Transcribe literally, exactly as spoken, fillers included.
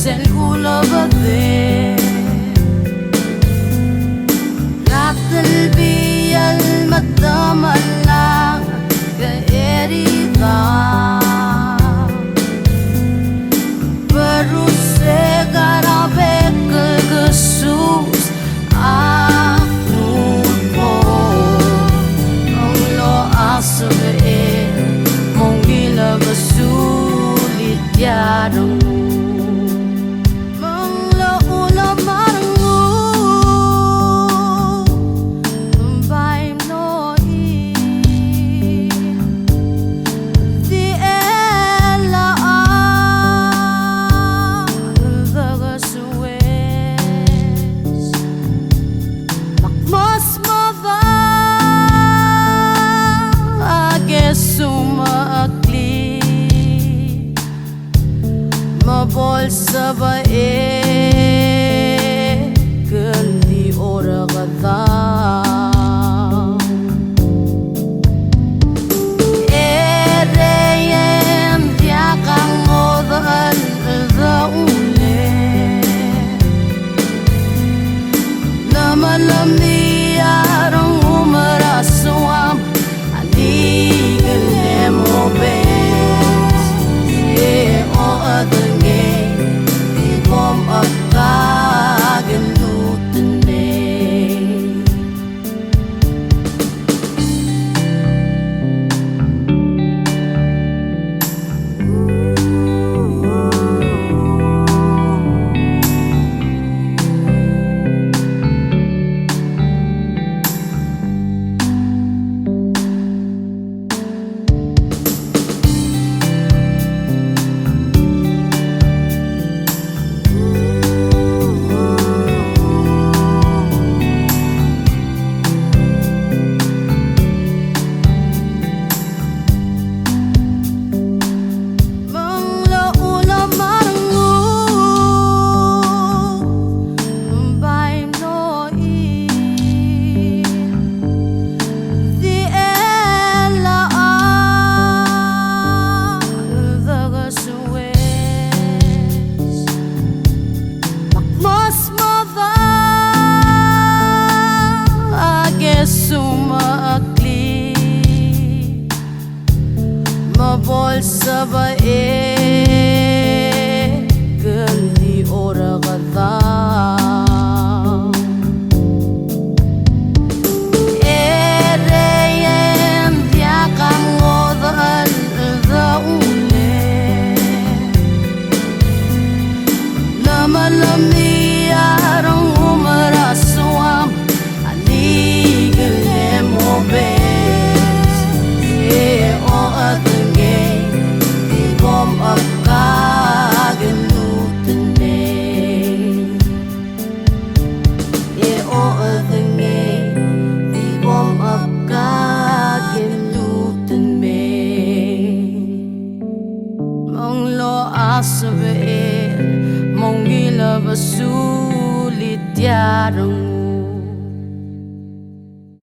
el kulebedel er a telbiil me te melang ke Herida. Berrusek er a bek el kesus a kuk bo, ng locha sebechel mo ungil besul tia rengum. Me ng locha ulemerngel, ng bai mlo er tia el chad el dekesues. Me ak mo smodii a kesus me a klik me bo lsebechek el di orekedong. E rei e ng diak a ngodech el doulel, le melemolem a rengum er a soam a ngilai el mo obes, e ochedengei di bo mechekak el lmuut el mei. Me ng locha ulemerngel, ng bai mlo er tia el chad el dekesues. Me ak mo smodii a kesus me a klik me bo lsebechek el di orekedong. E rei e ng diak a ngodech el doulel, le melemolem a rengum er a soam a ngilai el mo obes, e ochedengei di bo mechekak el lmuut el mei. E ochedengei di bo mechekak el lmuut el mei. Me ng locha sebechel mo ungil besul tia rengum.